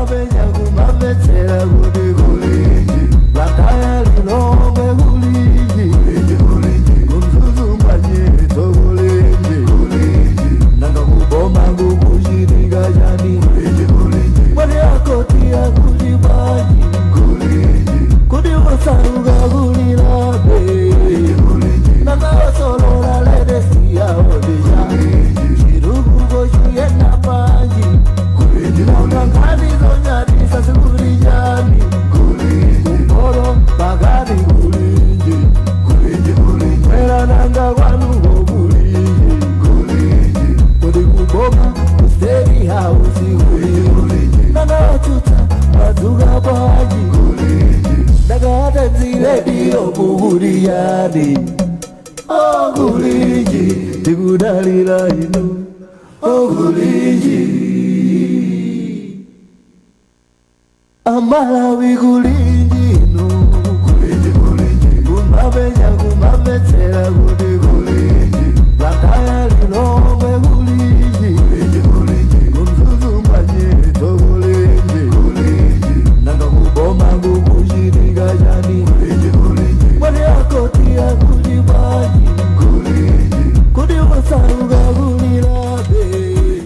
Kumapenya kumamvetsera kuti kulinji, Blantyre, Lilongwe kulinji, kuMzuzu mwanyito kulinji, nanga kuboma kukuchitika chani? Mwati akoti akuti bwanji? Kuti osauka kulilabe, nanga osolola ledesiyaodija chitukuko chiyenda panji, nanga nkhani zonyadisa zikuti chani? Kumporo pakati kulinji, mwera nanga kwanuko kulinji, kuti kuboma ku State House kulinji, nanga otsutsa madzuka bwanji? Ndakatadzirediyo kukuti yani okulinji, tikudalira inu okulinji, Amalawi kulinji inu, kumapenya kumamvetsera kuti kulinji, Blantyre, Lilongwe kulinji, kuMzuzu mwanyito kulinji, nanga kuboma kukuchitika chani? Mwati akoti akuti bwanji? Kuti osauka kulilabe.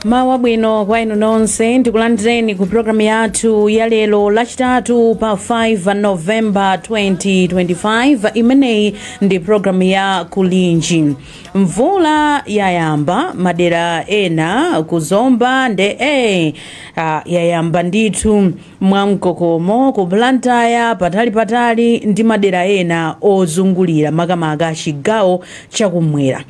Mawa bwino kwa inu nonse, ndikulandireni ku programu yathu ya lero Lachitatu pa 5 Novemba 2025. Imeneyi ndi programu ya Kulinji. Mvula yayamba madera ena kuZomba nde yayamba ndithu mwamkokomo ku Blantyre, patali patali ndi madera ena ozungulira, makamaka chigawo chakumwera.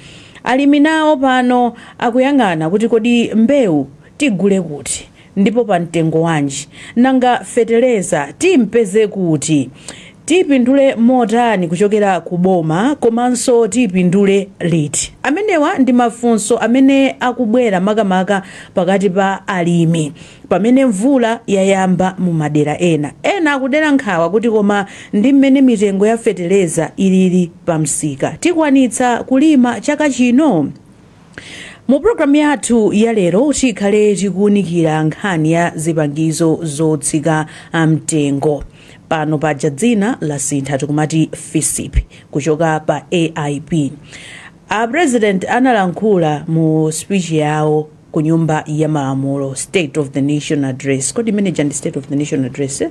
Alimi nawo pano akuyang'ana kuti kodi mbewu tigule kuti ndipo pa mtengo wanji? Nanga feteleza timpeze kuti? Tipindule motani kuchokera ku boma komanso tipindule liti? Amenewa ndi mafunso amene akubwera makamaka pakati pa alimi pamene mvula yayamba mu madera ena. Ena akudera nkhawa kuti koma ndi mmene mitengo ya feteleza ilili pa msika, tikwanitsa kulima chaka chino? Mu programu yathu ya lero tikhale tikuwunikira nkhani ya zipangizo zotsika mtengo. Pano paja dzina lasintha, tikumati FISP kuchoka pa AIP. A President analankhula mu speech yawo ku Nyumba ya Malamulo, State of the Nation Address. Kodi manager, ndi State of the Nation Address, eh?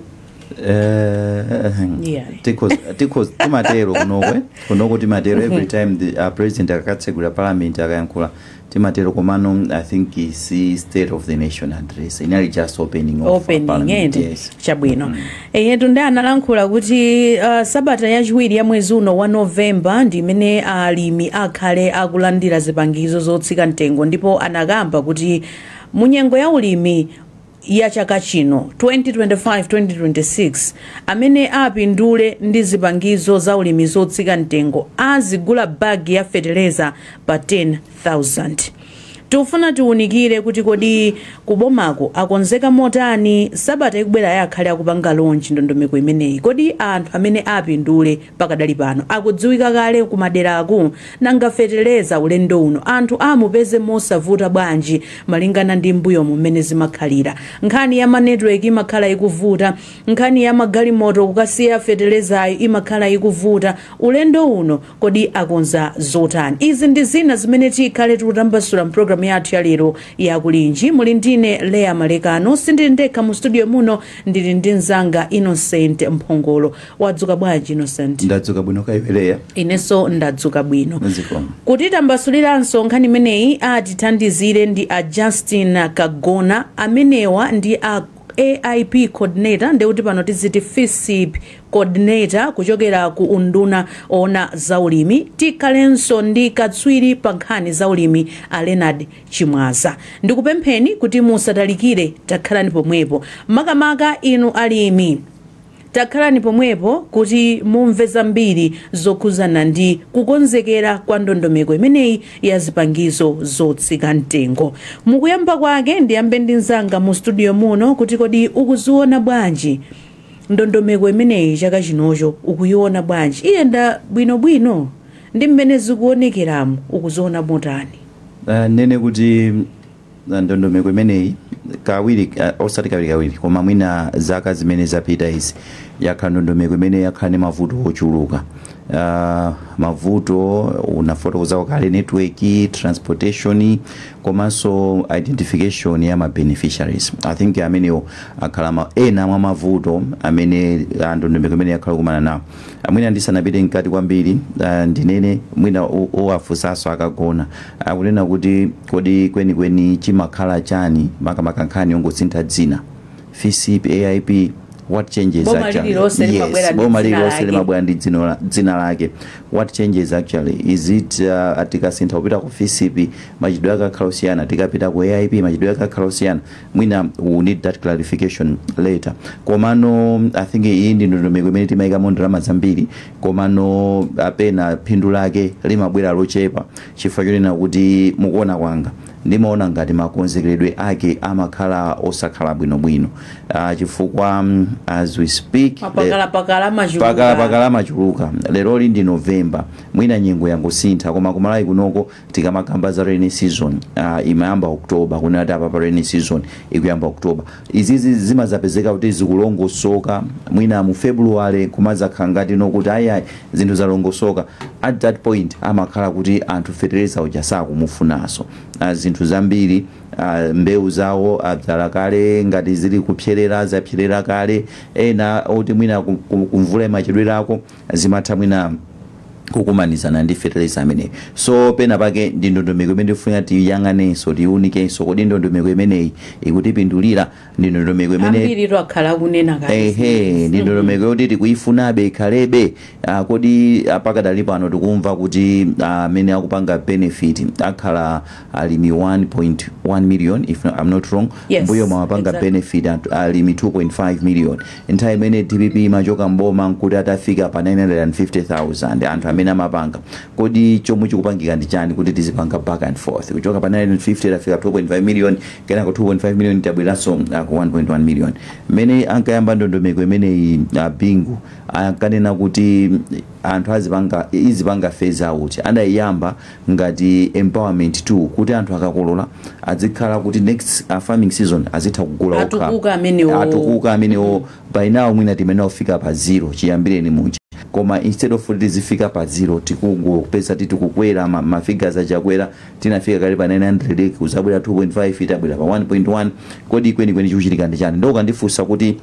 Yeah. Tikhoza timatero kunokwe, kunoko timatero every time the president akatsegula parliament, akayankhula timatero. Komano I think si State of the Nation Address, inali just opening of opening parliament. Ende. Yes. Chabwino. Eyetu, ndi analankhula kuti sabata yachiwiri ya mwezi uno wa Novemba ndi imene alimi akhale akulandira zipangizo zotsika mtengo, ndipo anakamba kuti munyengo ya ulimi ya chaka chino 2025-2026, amene apindule ndi zipangizo za ulimi zotsika mtengo azigula bagi ya feteleza pa 10,000. Tikufuna tiwunikire kuti kodi kubomako akonzeka motani? Sabata ikubwera yakhale akupanga launch ndondomeko imeneyi. Kodi anthu amene apindule pakadali pano akudziwika kale kumaderaku? Nanga feteleza ulendo uno anthu amupeze mosavuta bwanji malingana ndi mbuyo mumene zimakhalira? Nkhani ya ma network imakhala ikuvuta, nkhani ya magalimoto kukasiya fetelezayo imakhala ikuvuta. Ulendo uno kodi akonza zotani? Izi ndi zina zimene tikhale tikutambasula mpulogalamu yathu ya lero yakulinji. Muli ndine Leya Malekano. Sindili ndekha mu studio muno, ndili ndi mzanga Innocent Mphongolo. Wadzuka bwanji, Innocent? Ndadzuka bwino, kaya iwe, Leya? Inenso ndadzuka bwino. Zikomo. Kutitambasuliranso nkhani imeneyi, atithandizire ndi a Justin Kagona. Amenewa ndi a AIP coordinator, ndikuti pano tiziti FISP coordinator, kuchokera ku unduna ona zaulimi. Tikhalenso ndi katswiri pa nkhani zaulimi, a Leonard Chimwaza. Ndikupempheni kuti musatalikire, takhalani pomwepo. Makamaka inu alimi, takhalani pomwepo kuti mumve zambiri zokhuzana ndi kukonzekera kwa ndondomeko imeneyi ya zipangizo zotsika mtengo. Mukuyamba kwake ndiyambe ndi mzanga mu studio muno kuti kodi ukuziona bwanji ndondomeko imeneyi chaka chinocho? Ukuiona bwanji? Iyenda bwinobwino ndi mmene zikuonekeramo, ukuziona motani? Nene kuti ndondomeko imeneyi Kawiri, osati kawiri kawiri, koma mwina zaka zimene zapita izi yakhala ndondomeko imene yakhala ndi mavuto ochuluka. Mavuto unafotokoza kale, network, transportation, komanso identification ya ma beneficiaries. I think amenewo akhala ena mwa mavuto amene ndondomeko imene yakhala kumana nawo. Mwina ndisanapite mkati kwambiri, ndinene mwina owafunsanso akagona akunena kuti kodi kwenikweni chimakhala chani, makamaka nkhani yongosintha dzina, FISP, AIP, what changes Boma actually? lililonse limabwera Yes, ndi boma dzina lililonse lake. limabwera ndi dzina lake. What changes actually? Is it tikasintha kupita ku FISP machidwe ake akhala osiyana, tikapita ku AIP machidwe ake akhala osiyana? Mwina we need that clarification later. Komano I think iyi ndi ndondomeko imene timayikamo ndalama zambiri, komano apena phindu lake limabwera lochepa, chifukwa chonena kuti mukuona kwanga ndimaona ngati makonzekeredwe ake amakhala osakhala bwinobwino, chifukwa as we speak Mapakalapakala amachuluka. Pakalapakala amachuluka. Leroli ndi November, mwina nyengo yangosintha, koma kumalawi kunoko tikamakamba za rainy season, imayamba October. Kunena kuti apa pa rainy season ikuyamba October, izizi zimazapezeka kuti zikulongosoka mwina mu February, kumazakhala ngati nokuti ayiayi zinthu zalongosoka. At that point amakhala kuti anthu fetereza uja sakumufunanso. Zinthu zambiri, mbewu zawo adzala kale, ngati zili kupserera zapserera kale. Ena oti mwina kumvula imachedwerako, zimatha mwina kukumanizana ndi fertilizer ameneyi. So pena pake ndi ndondomeko imene tifuna tiyang'anenso, tiwunikenso, kodi ndondomeko imeneyi ikutipindulira? Ndi ndondomeko imene Ambiri twakhala kunena kale. Ehe, ndi ndondomeko yoti tikuifunabe ikhalebe? Kodi pakadali pano tikumva kuti amene akupanga benefit akhala alimi 1.1 million, if I'm not wrong. Yes, Mbuyo mwamapanga benefit anthu alimi 2.5 million. Nthawi imene DPP imachoka mboma nkuti atafika pa 950,000 anthu amene amapanga. Kodi chomwe chikupangika ndi chani kuti tizipanga back and forth, kuchoka pa 950 tafika 2.5 million, kenako 2.5 million tabweranso ku 1.1 million? Mmene ankayamba ndondomeko imeneyi, Bingu ankanena kuti anthu azipanga, izipanga phase out. Adayiyamba ngati empowerment tool kuti anthu akakolola azikhala kuti next farming season azitha kugula okha. Atukuka amenewo. Atukuka amenewo. By now mwina timene kufika pa zero chiyambireni muja, koma instead of kuti tizifika pa zero, tikungopeza tikukwera ma figures achakwera. Tinafika kale pa 900, kuzabwera 2.5, itabwera pa 1.1. Kodi kwenikweni chikuchitika ndi chani? Ndo ukandifunsa kuti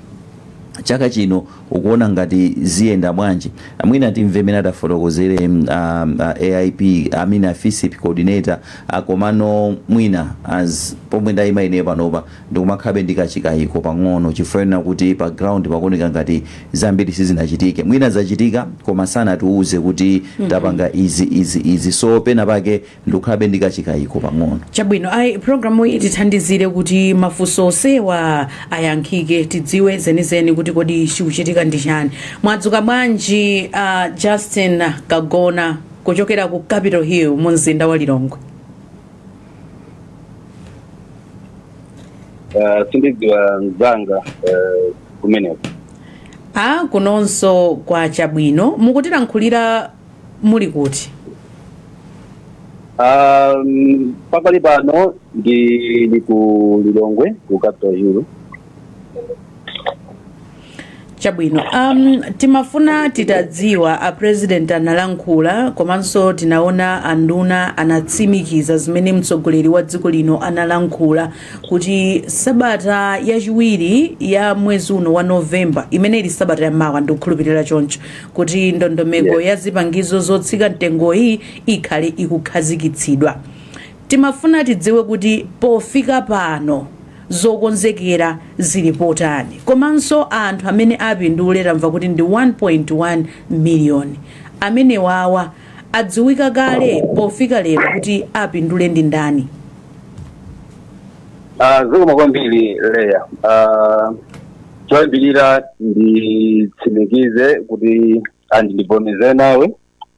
chaka chino ukuona ngati ziyenda bwanji, mwina timve mene adafotokozere AIP, amene a FISP coordinator. Komano mwina as pomwe ndayima ine panopa ndikumakhabe ndikachikayiko pang'ono, chifukwa kuti pa ground pakuoneka ngati zambiri sizinachitike. Mwina zachitika koma sanatiuze kuti tapanga izi, izi, izi. So pena pake ndikukhalabe ndikachikayiko pang'ono. Chabwino, ayi, programu iyi tithandizire kuti mafunso onsewa ayankhike, tidziwe zenizeni kuti kodi chikuchitika ndi chani. Mwadzuka bwanji, Justin Kagona, kuchokera ku Capitol Hill mu mzinda wa Lilongwe? Sindidziwa mzanga kumeneko. A kunonso kwa chabwino. Mukutilankhulira muli kuti? Pakali pano ndili ku Lilongwe, ku Capitol Hill. Chabwino. Timafuna titadziwa, a president analankhula, komanso tinaona anduna anatsimikiza zimene mtsogoleri wa dziko lino analankhula kuti sabata yachiwiri ya mwezi uno wa Novemba, imene ili sabata yamawa, ndikukhulupirira choncho, kuti ndondomeko ya zipangizo zotsika mtengoyi ikhale ikukhazikitsidwa. Timafuna tidziwe kuti pofika pano zokonzekera zili potani, komanso anthu amene apindule tamva kuti ndi 1.1 million. Amene wawa adziwika kale pofika lero kuti apindule ndi ndani? Zikomo kwambiri, Leya. Choyambirira nditsimikize kuti andindivomeze nawe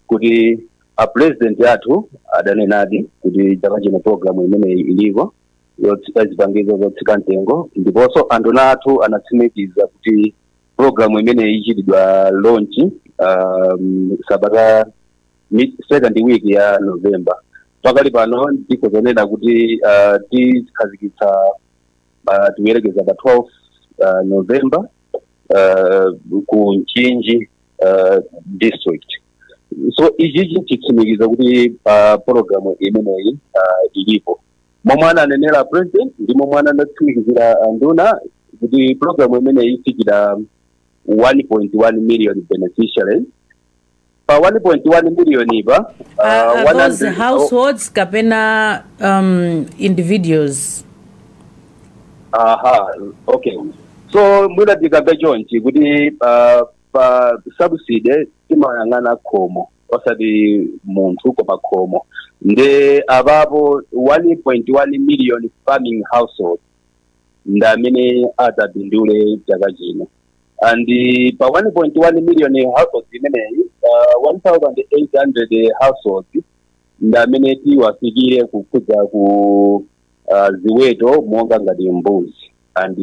kuti a president athu adanenadi kuti chaka chino program imeneyi iliko yotsika zipangizo zotsika mtengo, ndiponso anduna athu anatsimikiza kuti program imeneyi ichitidwa launch sabata second week ya November. Pakali pano ndikozonena kuti tikhazikitsa Tikuyerekeza pa 12 November ku Mchinji district. So ichichi chitsimikiza kuti program imeneyi ilipo momwe ananenera president ndi momwe anatsimikizira nduna kuti program imeneyi ifikira 1.1 million beneficiaries. Pa 1.1 million ipa Are those 100 households kapena individuals? Aha, okay. So mwina tikambe chonchi kuti pa subsidy timayang'ana khomo, osati munthu koma khomo. Nde apapo 1.1 million farming household ndi amene adzapindule chaka chino. And pa 1.1 million households imeneyi, 1800 households ndi amene tiwafikire kukhudza ku ziweto monga ngati mbuzi and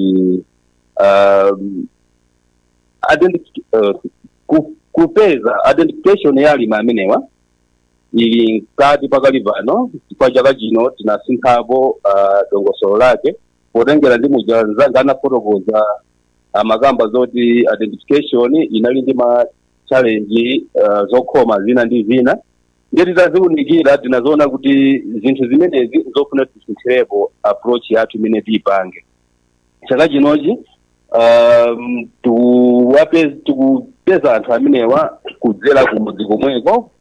kupeza identification ya alimi amenewa ili mkati pakali pano. Kwa chaka chino tinasinthapo dongosolo lake potengera ndi muja mzanga anafotokoza amakamba zoti identification inali ndi ma challenge, zokhoma zina ndi zina. Ndiye titaziwunikira tinazoona kuti zinthu zimenezi zofuna tisinthirepo approach yathu imene tiyipange chaka chinochi. Tikupeza anthu amenewa kudzera kumudzi komweko,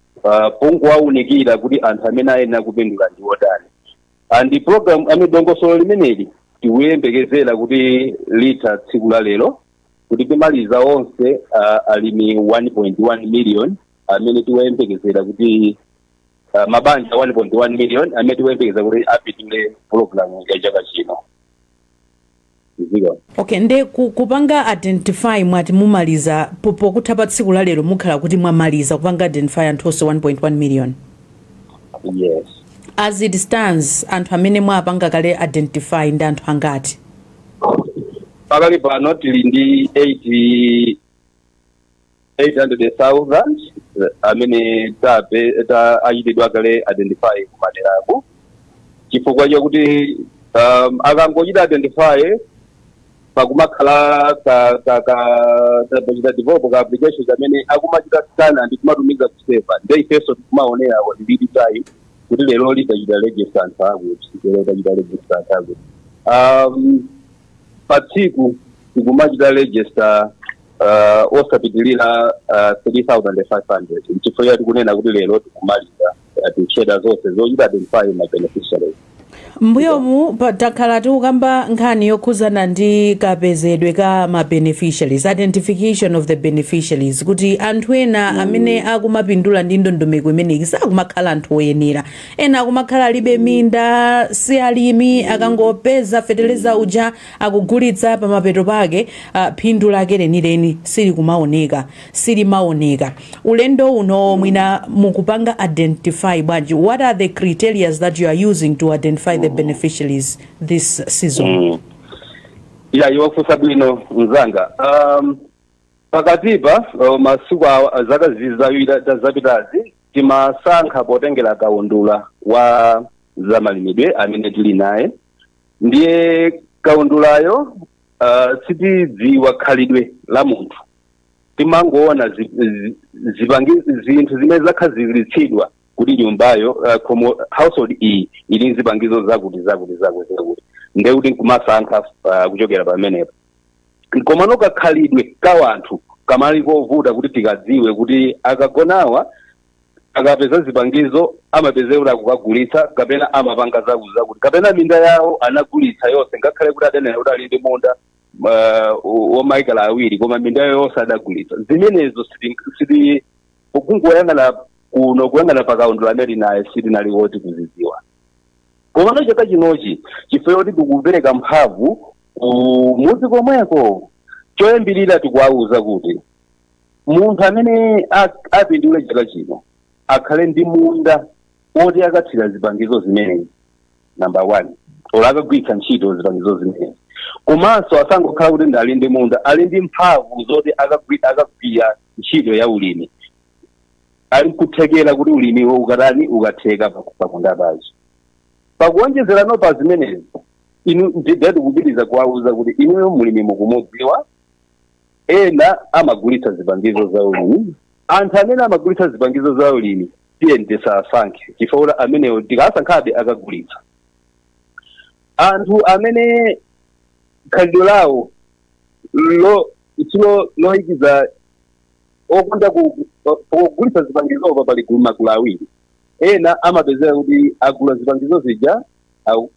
pongowawunikira kuti anthu amene ayenera kupindula ndi otani. And program amene dongosolo limeneli tikuyembekezera kuti litha tsiku la lero, kuti timaliza onse alimi 1.1 million amene tiwayembekezera kuti mabanja 1.1 million amene tiwayembekezera kuti apindule program ya chaka chino. Ziko. Okay, nde kupanga identify mwati mumaliza pokutha pa tsiku la lero, mukhala kuti mwamaliza kupanga identify anthu onse 1.1 million? Yes. As it stands, anthu amene mwapanga kale identify ndi anthu angati? Pakali pano tili ndi 80 800,000 amene tape ta achitidwa kale identify kumaderako, chifukwa chakuti akangochita identify pakumakhala ka ka ka tapachita develop ka applications amene akumachita scan and kumatumiza ku server. Nde ifenso tikumaonera real time kuti lero litachita register anthu akuti, lero tachita register anthu akuti. Pa tsiku tikumachita register osapitilira 3500, chifukwa chati kunena kuti lero tikumaliza tikucheda zonse zochita identify ma beneficiaries. Mbuyomu takhala tikukamba nkhani yokhuzana ndi kapezedwe ka ma beneficiaries, identification of the beneficiaries, kuti anthu ena amene akumapindula ndi ndondomeko imeneyi sakumakhala anthu oyenera. Ena akumakhala alibe minda, si alimi, akangopeza feteleza uja akugulitsa, pamapeto pake phindu lake lenileni silikumaoneka, silimaoneka. Ulendo uno mwina mukupanga identify bwanji? What are the criteria that you are using to identify the beneficiaries this season? Ya, iwafunsa bwino mzanga. Pakatipa masiku awa, zaka zapitazi timasankha potengera kaundula wa zamalimidwe amene tili naye. Ndiye kaundulayo sitidziwa khalidwe la munthu, timangoona zinthu zimene zakhazikitsidwa kuti nyumbayo, khomo, household iyi ili zipangizo zakuti zakuti zakuti zakuti, ndiye kuti nkumasankha kuchokera pamenepo. Komano kakhalidwe ka wanthu kamali kovuta kuti tikadziwe kuti akagonawa akapeza zipangizo amapezeka kuti akukagulitsa kapena amapanga zakuti zakuti kapena minda yawo anagulitsa yonse, ngakhale kuti adanena kuti ali ndi munda womaikala awiri, koma minda yonse adagulitsa. Zimenezo siti kungoyang'ana kuno, kuyang'ana pakaundula amene naye sitinali woti kuzidziwa. Komano chaka chinochi, chifukwa choti tikupereka mphamvu kumudzi komweko, choyambirira tikuwauza kuti munthu amene apindule chaka chino akhale ndi munda woti akathira zipangizo zimenezi, number one, or akagwiritsa ntchito zipangizo zimenezi. Komanso asangokhala kuti ndi ali ndi munda, ali ndi mphamvu zoti akagwira ntchito ya ulimi, ali kuthekera kuti ulimiwo ukatani, ukatheka pamunda pacho. Pakuonjezerano pa zimenezi, Inu ndidati kupitiriza kuwauza kuti inuyo mulimi mukumudziwa. Ena amagulitsa zipangizo za ulimi. Anthu amene amagulitsa zipangizo za ulimi tiye tisasankhe, chifukwa amenewo tikasankhabe akagulitsa. Anthu amene khalidwe lawo lo silo loyikiza okonda kugulitsa zipangizopa, pali gulu, magulu awiri. Ena amapezeka kuti agula zipangizo zija,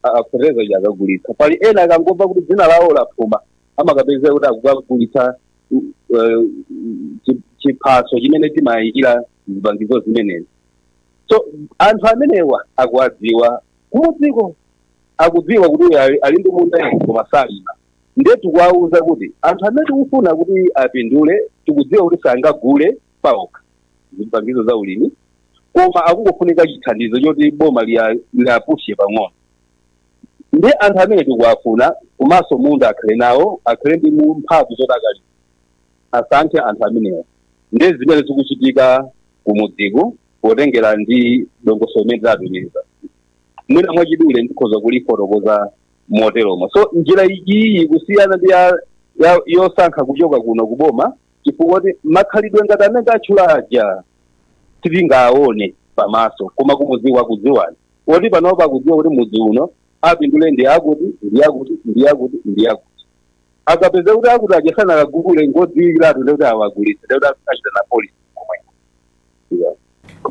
afertilizer ija, akagulitsa. Pali ena akangomva kuti dzina lawo laphuma, amakapezeka kuti akukagulitsa chiphaso chimene timayikira zipangizo zimenezi. So anthu amenewa akuwadziwa kumudziko, akudziwa kuti uyu ali ndi munda koma salima. Ndiye tikuwauza kuti anthu amene tikufuna kuti apindule, tikudziwa kuti sangagule paokha zipangizo za ulimi, koma akungofunika chithandizo choti boma liyapushe pang'ono. Ndi anthu amene tikuwafuna, komanso munda akhale nawo, akhale ndi mphamvu zoti akalima, asankhe anthu amenewa. Ndiye zimene zikuchitika kumudziko potengera ndi dongosolo limene tatumiza, mwina mwachidule ndikhoza kulifotokoza moteromo. So njira iyi kusiyana ndi yosankha kuchoka kuno kuboma, chifukwa kuti makhalidwe ngati amene atchula aja sitingaone pamaso, koma kumudziwa akudziwani oti panopa akudziwa kuti mudzi uno apindule ndi akuti, ndi akuti, ndi akuti, ndi akuti. Akapeza kuti akuti aja sanakagule, ngodziwikiratu, ndekuti awagulitse, ndekuti achita na policy komwe, yeah.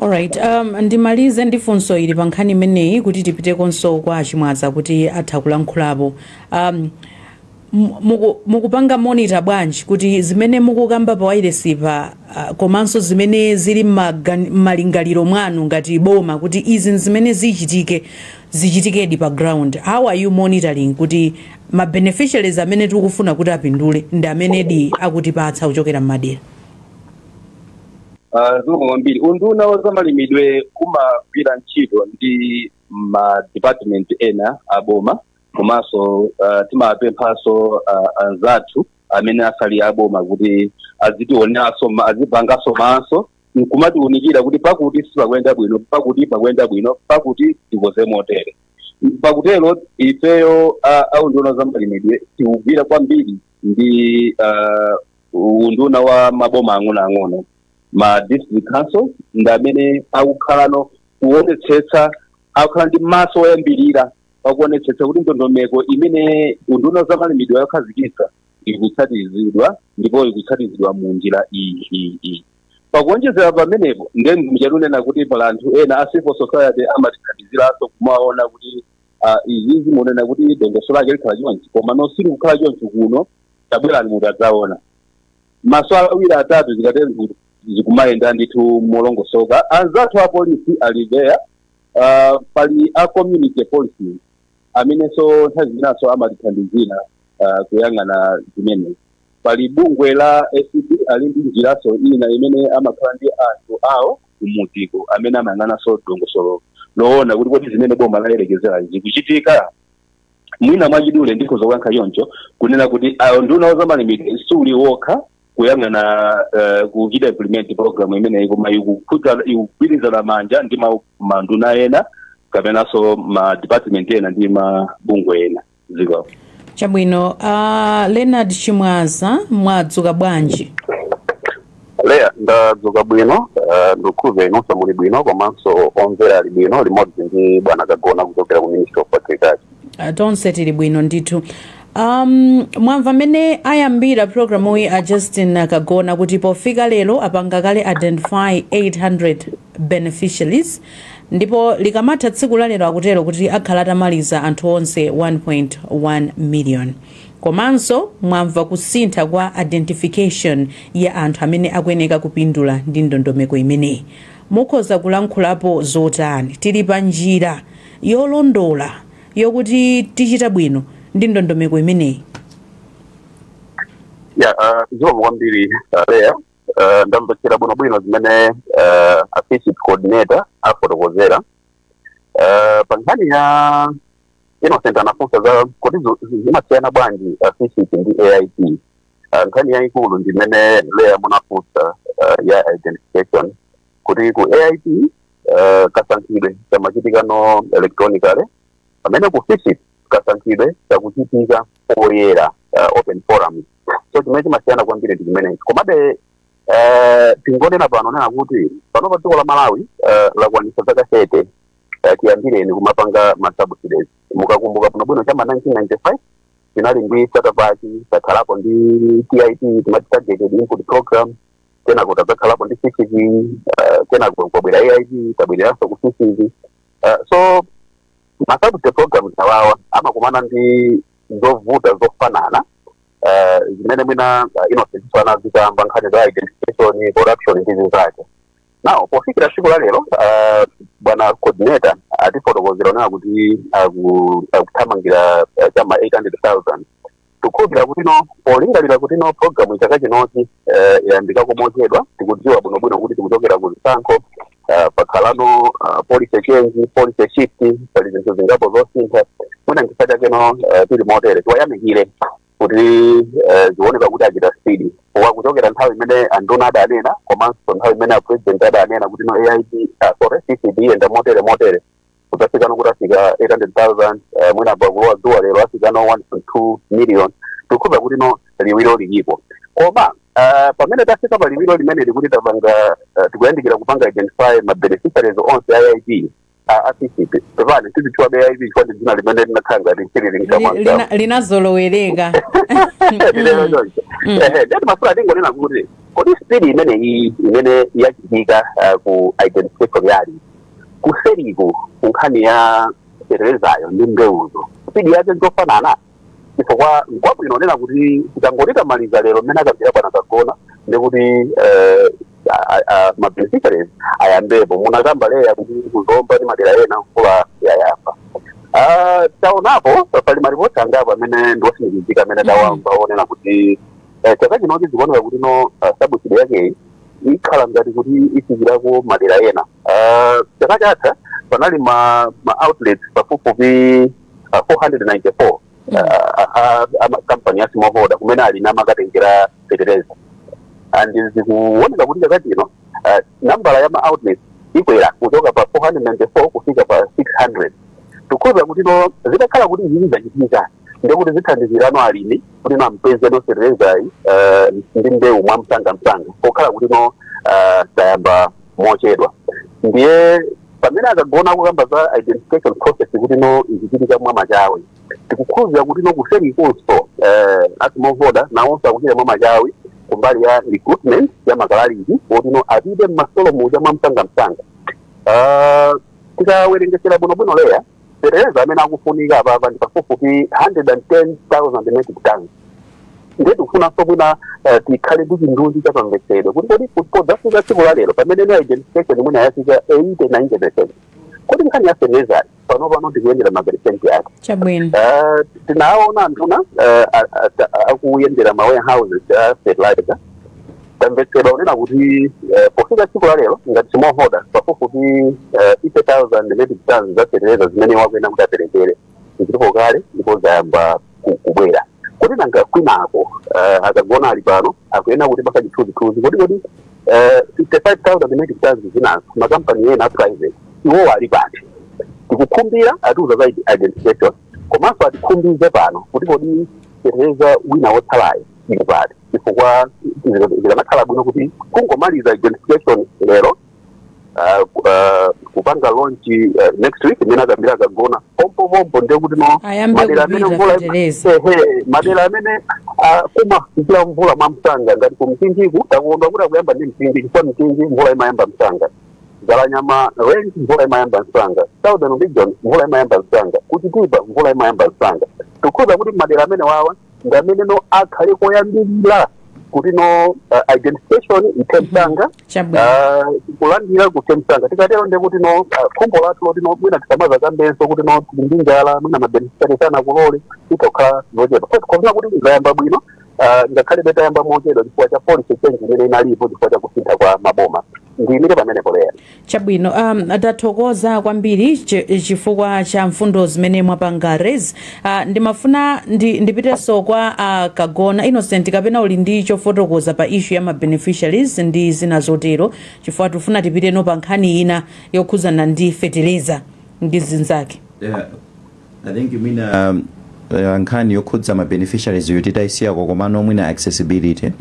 Alright, ndimalize ndi funso ili pa nkhani imeneyi kuti tipitekonso kwa Achimwaza kuti atha kulankhulapo. Mukupanga monitor bwanji kuti zimene mukukamba pa wailesipa, komanso zimene zili m'malingaliro mwanu ngati boma kuti izi zimene zichitike, zichitikedi pa ground? How are you monitoring kuti ma beneficiaries amene tikufuna kuti apindule ndi amenedi akutipatsa kuchokera m'madera? Zikomo kwambiri. Unduna wa zamalimidwe umagwira ntchito ndi ma department ena aboma, komanso timapemphanso anzathu amene asali aboma kuti azitioneranso, azipanganso maso nkumatiunikira kuti pakuti sipakuyenda bwino, pakuti pakuyenda bwino, pakuti tikoze motere. Pakutero ifeyo aunduna za malimidwe tikugwira kwambiri ndi unduna wa maboma ang'onoang'ono, ma district council, ndi amene akukhalano kuonetsetsa, akukhala ndi maso oyambirira pakuonetsetsa kuti ndondomeko imene unduna za malimidwe yakhazikitsa ikutsatizidwa, ndipo ikutsatizidwa mu njira iyi, iyi, iyi. Pakuonjezera pamenepo, ndiye muchatunena kuti pala anthu ena a civil society amatithandiziranso kumaona kuti izi zimunena kuti dongosolo lake likhala chonchi, koma no silikukhala chonchi kuno, tabwerani mutadzaona. Maso awiri atatu zikatero zikumayenda ndithu molongosoka. Anzathu a polisi ali there, pali a community policing amenenso nthawi zinaso amatithandizira kuyang'ana zimenezi. Pali bungwe la ACB, ali ndi njiraso ina imene amakhala ndi anthu awo kumudziko amene amayang'ananso dongosolo loona kuti kodi zimene boma layerekezera zikuchitika. Mwina mwachidule ndikhoza kuyankha choncho, kunena kuti ayo nduna wa zamalimidwe suli wokha kuyang'ana kuchita implement program imeneyi, koma ikugwirizana manja ndi manduna ena kapenanso ma department ena ndi mabungwe ena. Ziko. Chabwino. Leonard Chimwaza, mwadzuka bwanji? Leya, ndadzuka bwino. Ndikukhulupirira inunso muli bwino, komanso omvera ali bwino, limodzi ndi bwana Kagona kuchokera ku Ministry of Agriculture. Tonse tili bwino ndithu. Mwamva mmene ayambira programuyi a Justin Kagona kuti pofika lero apanga kale identify 800 beneficiaries, ndipo likamatha tsiku la lero akutero kuti akhala atamaliza anthu onse 1.1 million. Komanso mwamva kusintha kwa identification ya anthu amene akuyeneka kupindula ndi ndondomeko imeneyi. Mukhoza kulankhulapo zotani? Tili pa njira yolondola yokuti tichita bwino ndi ndondomeko imeneyi? Ya, zikomo kwambiri, Leya. Ndamvetsera bwinobwino zimene assistant coordinator afotokozera. Pa nkhani ya Innocent anafunsa za kuti zimasiyana bwanji FISP ndi AIP. Nkhani yayikulu ndi imene Leya munafunsa, ya identification, kuti ku AIP kasankhidwe kamachitikano electronically, pamene ku FISP Kasankhidwe kakuchitika poyera, open forum. So chimene chimasiyana kwambiri ndi chimenechi. Komabe tingonena pano nena kuti pano pa dziko la Malawi lakwanitsa zaka 30 tiyambireni kumapanga ma subsidies. Mukakumbuka bwinobwino, chama 1995 tinali ndi starter pack, takhalapo ndi TIP, timati targeted input program, kenako tadzakhalapo ndi CCP, kenako kwabwera AIP, tabwereranso ku CCP. So ma subsidy program awawa amakumana ndi zovuta zofanana zimene mwina Innocent anazikamba, nkhani za identification, corruption ndi zinzake. Now pofikira tsiku la lero, bwana coordinator atifotokozera onena kuti akuthamangira chama 800,000. Tikukhulupirira kuti no, polingalira kuti no, program chaka chinochi yayambikako mochedwa, tikudziwa bwinobwino kuti tikuchokera ku zisankho, pakhalano policy change, policy shift, pali zinthu zingapo zosintha. Mwina nchifukwa chakeno tili motere. Tiwayamikire kuti zioneka kuti achita speed powa kuchokera nthawi imene anduna adanena komanso nthawi imene a president adanena kuti no, AIP, sorry, CCD iyenda motere motere, kudzafikano kuti afika 800,000. Mwina pakulowa dzuwa lero afikano 1.2 million. Tikukhulupirira kuti no, liwiro lilipo. Koma pamene tafika pa liwiro limene likuti tapanga, tikuyandikira kupanga identify ma beneficiaries onse a AIP, a CCP, pepani, tizitchulabe AIP chifukwa ndi dzina limene linakhala ngati nchilili mkamwa. Linazolowereka. Lilero choncho. Ehe, ndati mafuna tingonena kuti kodi speed imeneyi imene yachitika ku identification yali kuseriku ku nkhani ya feterezayo ndi mbewuzo, speed yake nzofanana? Chifukwa nkwabwino nena kuti tikangoti tamaliza lero mmene akambira bwana Kagona, ndikuti ma beneficiaries ayambepo. Munakamba leya kuti kuzomba ndi madera ena mvula yayamba. Taonapo pali maripoti angapo amene ndiwotsimikizika amene tawamva onena kuti chaka chinochi zikuoneka kuti no, subsidy yakeyi ikhala ngati kuti ifikirako madera ena. Chaka chatha panali ma outlets pafupifupi 494 ama kampani ya smallholder kumene ali namakatengera fetereza, and zikuoneka kuti chaka chino nambala ya ma outlets ikwera kuchoka pa 494 kufika pa 600. Tikhuza kuti no, zitakhala kuti izi zachitika, ndekuti zithandizirano alimi kuti no, ampeze no feterezayi ndi mbewu mwa msangamsanga, pokhala kuti no, tayamba mochedwa. Ndiye pamene akagona kukamba za identification process kuti no, izichitika mwa machawi, tikukhulupirira kuti no, kuserikonso a smallholder nawonso akuchita mwa machawi kumbali ya recruitment ya makalaliki kuti no, apite mmasolo muja mwa msangamsanga. Tikawerengesera bwinobwino leya, fetereza amene akufunika apapa ndi pafupifupi 110,000 metric tons. Ndiye tikufunanso mwina tikhale ndi chindunji chapamvetsedwe kuti kodi podzafika tsiku la lero pamene no, identification mwina yafika 80 90%, kodi nkhani ya feterezayi pano pano tikuyendera maperesenti ake? Chabwino. Tinaona nduna akuyendera ma warehouses a fertilizer. Tamvetsedwa kunena kuti pofika tsiku la lero, ngati smallholder, pafupifupi 50,000 metric tons za fertilizer zimene wakuena kuti aperekere zilipo kale ndipo zayamba kubwera. Kuti nanga kwinako, akagona ali pano akuyena kuti pasa chithunzithunzi kuti 55,000 metric tons zinazo makampani ena a private iwowo ali pati? Tikukhumbira atiuza za identification, komanso atikhumbize pano kuti kodi fetereza wina wotsalayo ili pati? Chifukwa zikanakhala bwino kuti kungomaliza identification lero, kupanga launch next week imene akambira akagona, pompopompo ndiye kuti no, Ayambe madera amene kupita mvula fetereza. Ehe, madera amene kumafikira mvula mwamsanga ngati ku Mchinjiku, takuondwa kuti akuyamba ndi Mchinji chifukwa Mchinji mvula imayamba msanga, Dzalanyama Range mvula imayamba msanga, Southern Region mvula imayamba msanga, kuchitipa mvula imayamba msanga. Tikhuza kuti madera amene wawa ndi amene no, akhale koyambirira kuti no, identification ithe msanga, Chabwino. Kulandira kuthe msanga. Tikatero ndiye kuti no, khumbo lathu loti no, mwina tisamaza kambenso kuti no, tili ndi njala, mwina ma beneficiary sana kulole, itokhala zochepa. So tikhoza kuti zayamba bwino, ngakhale betayamba mochedwa chifukwa cha policy change imene inalipo chifukwa cha kusintha kwa maboma. Ndiyimire pamenepo leya. Chabwino, tathokoza kwambiri chifukwa cha mfundo zimene mwapanga raise. Ndimafuna ndipitenso kwa Kagona Innocent, kapena uli ndi chofotokoza pa issue ya ma beneficiaries ndi zina zotero, chifukwa tifuna tipiteno pa nkhani ina yokhuzana ndi fetereza ndi zinzake. Yeah. I think mwina nkhani yokhudza ma beneficiaries yo titayisiyako, komano mwina accessibility,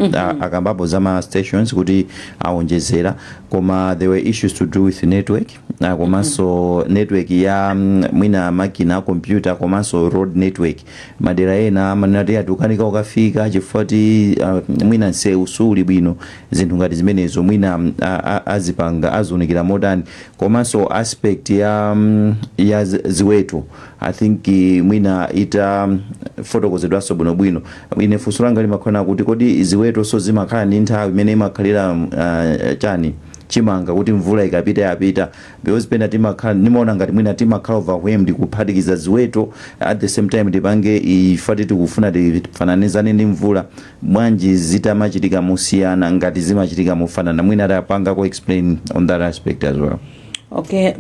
akambapo za ma stations kuti awonjezera, koma there were issues to do with network, komanso network ya mwina makina a computer, komanso road network. Madera ena amanati atukanika ukafika chifukwa ti mwina msewu suli bwino, zinthu ngati zimenezo. Mwina azipanga aziunikira motani? Komanso aspect ya ziweto, I think mwina ita fotokozedwanso bwinobwino. Ine funso langa limakhala kuti, kodi ziweto so zimakhala ndi nthawi imene imakhalira chani, chimanga, kuti mvula ikapita yapita? Because pena timakhala, nimaona ngati mwina timakhala overwhelmed kuphatikiza ziweto at the same time, tipange ifati tikufuna tifananizane ndi mvula. Bwanji zitamachitika mosiyana ngati zimachitika mofanana? Mwina atapangako explain on that aspect as well. Okay,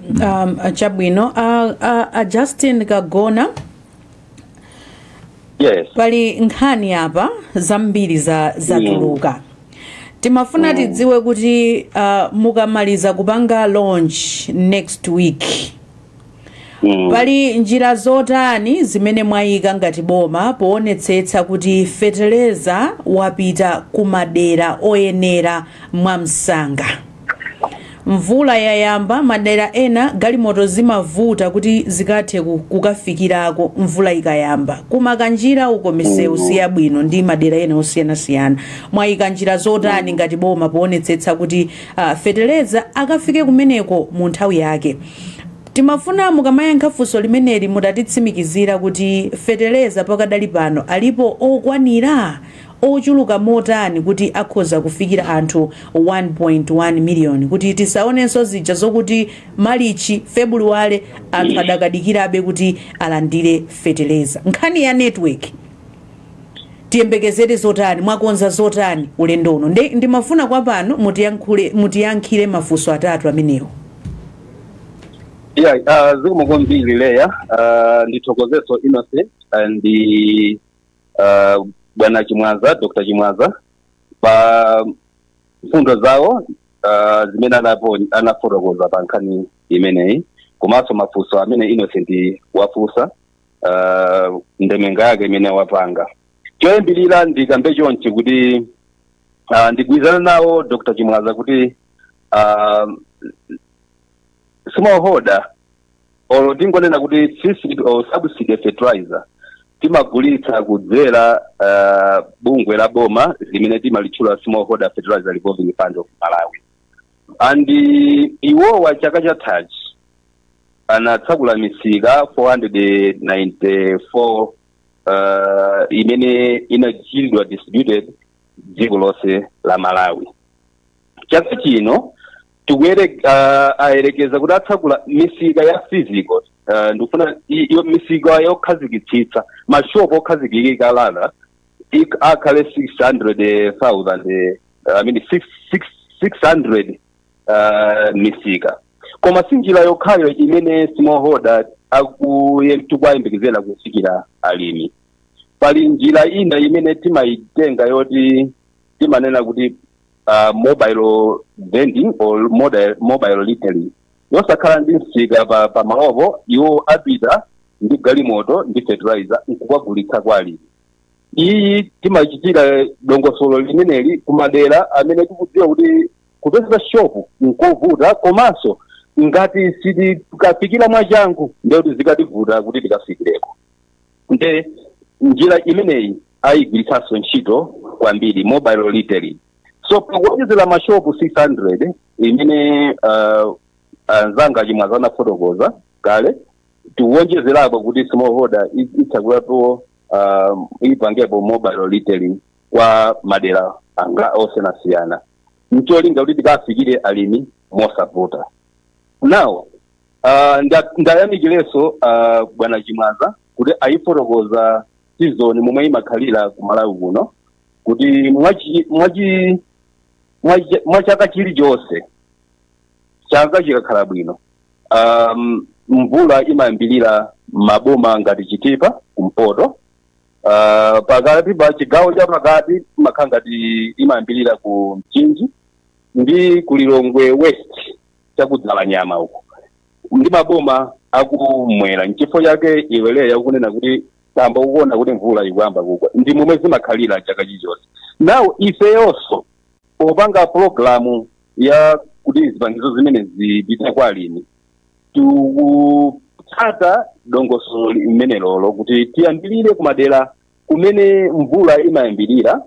chabwino. Justin Kagona. Yes. Pali nkhani apa zambiri za zatuluka. Timafuna tidziwe kuti mukamaliza kupanga launch next week, pali njira zotani zimene mwayika ngati boma poonetsetsa kuti feteleza wapita kumadera oyenera mwamsanga? Mvula yayamba, madera ena galimoto zimavuta kuti zikathe kukafikirako mvula ikayamba, kumakanjira uko misewu siyabwino ndi madera ena osiyanasiyana. Mwayika njira zotani ngati boma poonetsetsa kuti feteleza akafike kumeneko mu nthawi yake? Timafuna mukamayankha funso limeneli mutatitsimikizira kuti feteleza pakadali pano alipo okwanira, ochuluka motani, kuti akhoza kufikira anthu 1.1 million, kuti tisaonenso zija zokuti Malichi, Februwale, anthu adakadikirabe kuti alandire feteleza. Nkhani ya network, tiyembekezere zotani? Mwakonza zotani ulendo uno? Ndimafuna kwa pano mutiyankhire mafunso atatu amenewo. Yeah, zikomo kwambiri, Leya. Ndithokozeso Innocent and bwana Chimwaza, Dr. Chimwaza, pa mfundo zawo zimene anafotokoza pa nkhani imeneyi, komanso mafunso amene Innocent wafunsa, ndemanga yake imene wapanga. Choyambirira ndikambe chonchi kuti ndigwirizana nawo Dr. Chimwaza kuti smallholder, olo tingonena kuti sisi or subsidy fertilizer, timagulitsa kudzera bungwe la boma limene timalitchula Smallholder Fertilizer Revolving Fund of Malawi, and iwowa chaka chathachi anatsakula misika 494 imene inachitidwa distributed dziko lonse la Malawi. Chaka chino ayerekeza kuti atsakula misika ya physical, ndikufuna iyo misika yokhazikitsitsa, mashopu okhazikika lana akhale 600,000, I mean 6, 6, 600 misika. Koma si njira yokhayo imene smallholder tikuyembekezera kufikira alimi. Pali njira ina imene timayitenga yoti timanena kuti mobile vending or mobile retailing, yosakhala ndi msika pa malopo. Iwo apita ndi galimoto ndi fertilizer nkukagulitsa kwa alimi. Iyi timachitira dongosolo limeneli kumadera amene tikudziwa kuti kupeza shopu nkovuta, komanso ngati sitikafikira mwachangu ndekuti zikativuta kuti tikafikireko. Nde njira imeneyi ayigwiritsanso ntchito kwambiri, mobile retailing. So pakuonjezera mashopu 600 imene anzanga Chimwaza anafotokoza kale, tikuwonjezerapo kuti smallholder itsakulapo, ipangepo mobile retailing kwa madera anga osiyanasiyana, ncholinga kuti tikafikire alimi mosavuta. Now ndayamikirenso bwana Chimwaza kuti ayifotokoza season momwe imakhalira ku Malawi kuno, kuti mwachaka chilichonse, chaka chikakhala bwino, mvula imayambirira maboma ngati Chitipa kumpoto, pakati pa chigawo cha pakati imakhala ngati imayambirira ku Mchinji ndi ku Lilongwe West chakudzala nyama uko, ndi maboma Akumwera, nchifukwa chake iweleya yakunena kuti tamba ukuona kuti mvula ikuyamba kugwa. Ndi momwe zimakhalira chaka chilichonse. Now ifeyonso popanga program ya kuti zipangizo zimene zipite kwa alimi, tikutsata dongosolo limenelolo kuti tiyambirire kumadera kumene mvula imayambirira,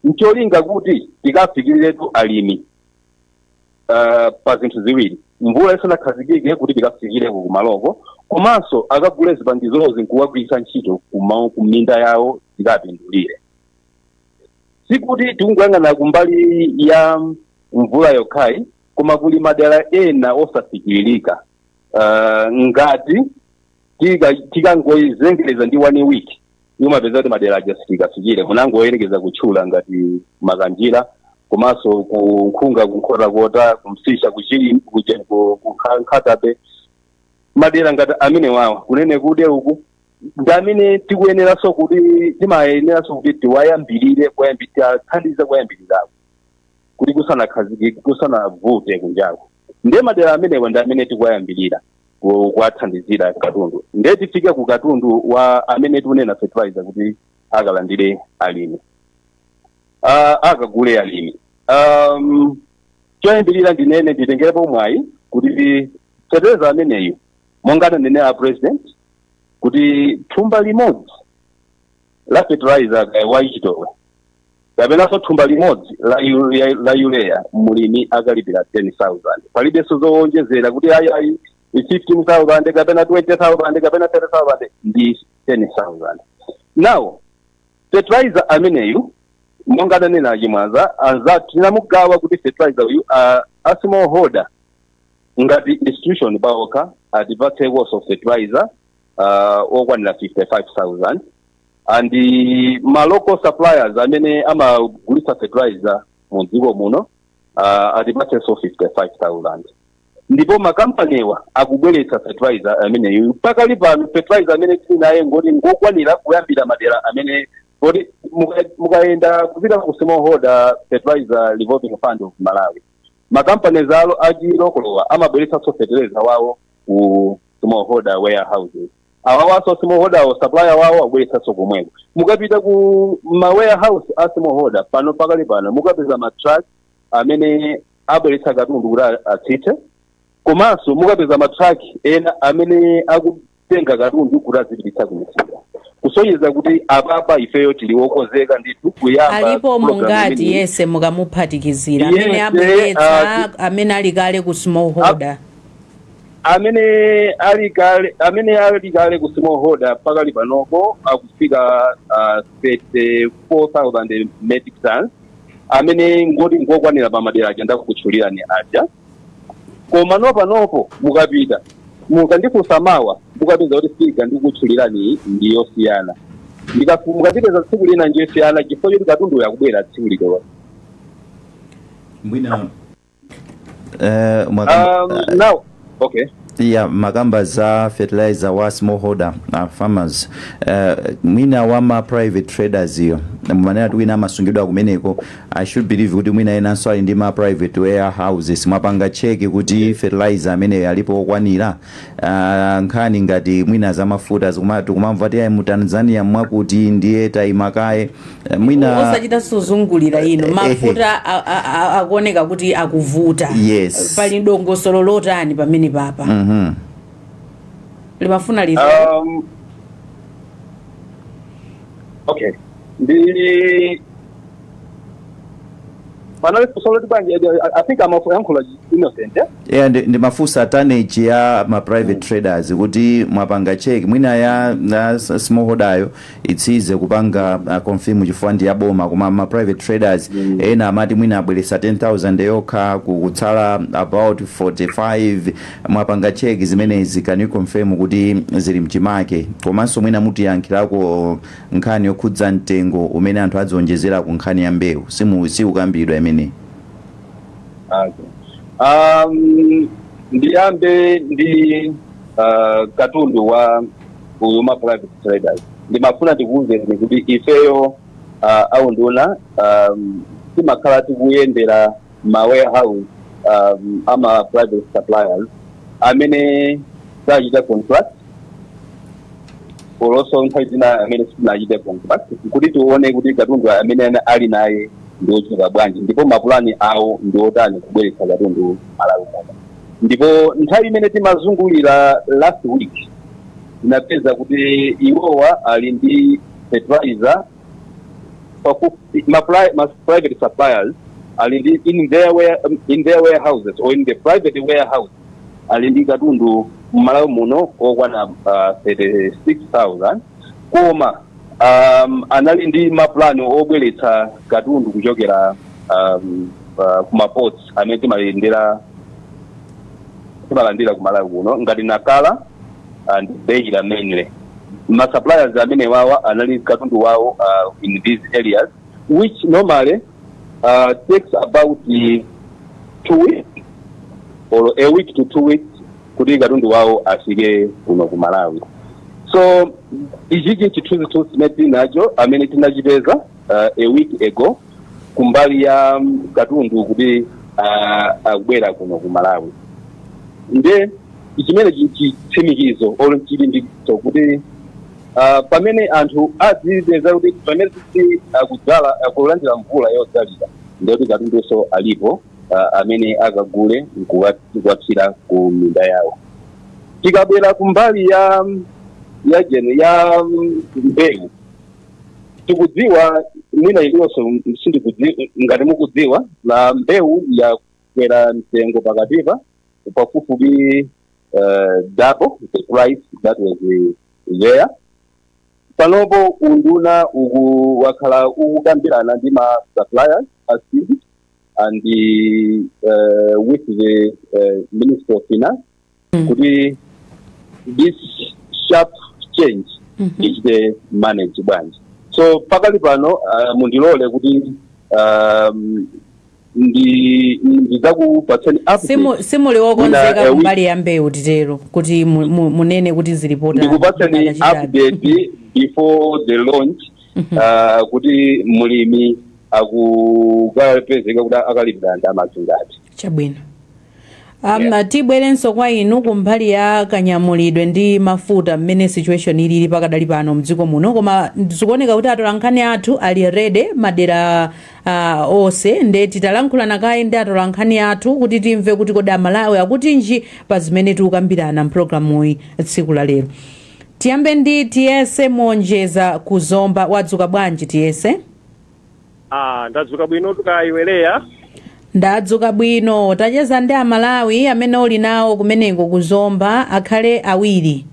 ncholinga kuti tikafikiriretu alimi pa zinthu ziwiri: mvula isanakhazikike kuti tikafikire kumaloko, komanso akagule zipangizozi nkuwagwiritsa ntchito kuminda yawo, zikapindulire. Sikuti tikungoyang'ana kumbali ya mvula yokhayi, koma kuli madera ena osafikiririka. Ngati tikangoyizengereza ndi one week, umapeza kuti madera aja sitikafikire. Munangoyerekeza kutchula ngati Makanjira, komanso ku Nkhunga, kuNkhotakota, kuMsisha, ku Nkhata Bay, madera ngati amene wawa kunene kude uku ndi amene tikuyeneranso kuti timayeneranso kuti tiwayambirire, tithandize kuyambirirako kuti kusanakhazikike, kusanavute kunjako. Ndiye madera amenewa ndi amene tikuwayambirira kuwathandizira katundu. Ndiye tifike ku katundu wa amene tikunena fertilizer kuti akalandire alimi, akagule alimi. Choyambirira ndinene, nditengerepo mwayi kuti fertilizer ameneyu, monga ananenera President, kuti thumba limodzi la fertilizer kaya wa Chitowe kapenanso thumba limodzi la urea, mulimi akalipira 10,000. Palibenso zowonjezera kuti ayi ayi, 15,000 kapena 20,000 kapena 30,000, ndi 10,000. Now fertilizer ameneyu, monga adanena Chimwaza anzathu, tinamugawa kuti fertilizer uyu a smallholder ngati institution paokha atipatsekonso fertilizer okwanira 55,000, and ma local suppliers amene amagulitsa fertilizer mu dziko muno atipatsenso 55,000. Ndipo makampaniwa akubweretsa fertilizer ameneyu. Pakali pano fertilizer amene tili naye ngoti ngokwanira kuyambira madera amene koti mukayenda kupita ku Smallholder Fertilizer Revolving Fund of Malawi, makampani alo achilokolowa amabweretsanso fertilizer wawo ku smallholder warehouses. Awawanso smallholder supplier wawo akubweretsanso komweko. Mukapita ku ma warehouse a smallholder pano, pakali pano mukapeza ma truck amene abweretsa katundu kuti atsitse, komanso mukapeza ma truck ena amene akutenga katundu kuti azipititsa kumisika, kusonyeza kuti apapa ifeyo tili wokonzeka ndithu kuyamba Alipo program mungati imeneyi. Yese mukamuphatikizira amene Yese, abweretsa, amene ali kale ku smallholder? Amene ali kale ku smallholder pakali panopo akufika 34,000 metric tons, amene ngoti ngokwanira pa madera aja ndakukutchulirani aja. Koma nopanopo mukapita, mukandifunsa mawa, mukapeza kuti figure ndikukutchulirani ndiyosiyana. Mukapiteza tsiku lina ndiyosiyana, chifukwa choti katundu yakubwera tsiku lililonse. Mwina Now okay. Ya, makamba za fertilizer wa smallholder farmers, mwina wa ma private traders iyo manena kuti wina amasungidwa kumeneko. I should believe kuti mwina enanso ali ndi ma private warehouses. Mwapanga check kuti fertilizer ameneyo alipo okwanira? Nkhani ngati mwina zamafuta tikumamva ti ayi, mu Tanzania mwakuti ndiye tayimakaye. Mwina Osachita suzungulira ino, mafuta akuoneka kuti akuvuta. Yes. Pali dongosolo lotani pamene papa? Limafuna lito. Okay, ndi panali funso loti bwanji? I think amayankhula Innocent, eh? Yeah, ndi mafunsa tonnage ya ma private traders, kuti mwapanga check. Mwina ya smallholder yo itsize kupanga confirm chifukwa ndi yaboma, koma ma private traders ena amati mwina abweresa 10,000 yokha, kutsala about 45. Mwapanga check zimenezi? Can you confirm kuti zili mchimake? Komanso mwina mutiyankhirako nkhani yokhudza mtengo umene anthu adzionjezera ku nkhani ya mbewu, simu siukambidwa imeneyi. Okay. Ndiyambe ndi katundu wa uyu ma private traders. Ndimafuna ndikuwuzeni kuti ifeyo aunduna timakhala tikuyendera ma warehouse ama private suppliers amene Tachita contract olonso nthawi zina amene sitinachite contract kuti tione kuti katundu amene ali naye ndi ochuluka bwanji, ndipo mapulani awo ndi otani kubweretsa katundu Malawi muno. Ndipo nthawi imene timazungulira last week, tinapeza kuti iwowa ali ndi fertilizer pafupi, ma private suppliers ali ndi in their warehouses or in the private warehouse, ali ndi katundu mmalawi muno okwana 36,000, koma anali ndi maplani obweretsa katundu kuchokera kuma ports amene timalandira kumalawi kuno ngati Nakala and Beira mainly. Ma suppliers amene wawa anali katundu wawo in these areas, which normally takes about 2 weeks or a week to 2 weeks kuti katundu wawo afike kuno ku Malawi. So ichichi chithunzithunzi chimene tili nacho amene tinachipeza a week ago kumbali ya katundu kuti akubwera kuno ku Malawi. Nde chimene chitsimikizo or chilimbikitso kuti pamene anthu azipeza kuti pamene titi akudzala, akulandira mvula yodzalira, ndekuti katundunso alipo amene akagule nkuwathira ku minda yawo. Tikabwera kumbali ya jene ya mbewu, tikudziwa, mwina iliyonso sindikudziwa ngati mukudziwa, la mbewu yakwera mtengo pakatipa pafupifupi double the price that was there. Panopo unduna uku wakhala ukukambirana ndi ma suppliers a seed and with the Minister of Finance kuti this sharp change ichite manage bwanji. So pakali pano mundilole kuti ndidzakupatseni update. Simuli wokonzeka Mwina, kumbali ya mbewu, titero kuti munene kuti zilipota? Ndikupatseni update before the launch kuti mulimi akukapezeka kuti akalipira ndalama zingati. Chabwino. Tibwerenso kwa inu kumbali ya kanyamulidwe ndi mafuta, mmene situation ilili pakadali pano mdziko muno. Koma zikuoneka kuti atolankhani athu ali ready madera onse, nde titalankhulana kaye ndi atolankhani athu kuti timve kuti kodi Amalawi akutinji pa zimene tikukambirana mpulogalamuyi tsiku la lero. Tiyambe ndi Tiyese Monjeza kuzomba. Wadzuka bwanji, Tiyese? Ah, ndadzuka bwino, tukayiweleya. Ndadzuka bwino. Tacheza ndi Amalawi amene uli nawo kumeneko kuzomba, akhale awiri.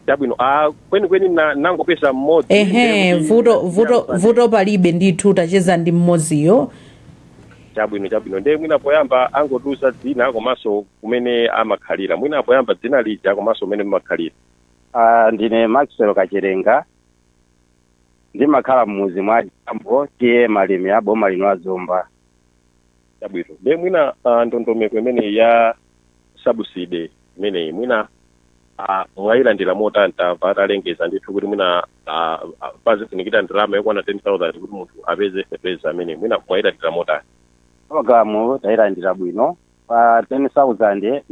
Chabwino. Ah, kwenikweni nangopeza mmodzi. Ehe. Ndiye kuti Vuto palibe ndithu, tacheza ndi mmodziyo. Chabwino. Ndiye mwina poyamba angotiuza dzina komanso kumene amakhalira. Mwina poyamba dzina lija komanso kumene mumakhalira. Ah, ndine Maxwell Kacherenga, ndimakhala mmuzi mwa Jambo, T/A Malimi a boma lino a Zomba. Chabwino. Ndiye mwina ndondomeko imeneyi ya subsidy imeneyi mwina mwayilandira motani? Tamva atalengeza ndithu kuti mwina pazifunikira ndalama yokwana 10,000 kuti munthu apeze fertilizer amene, mwina mwayilandira motani? Pologalamu tayilandira bwino. Pa 10,000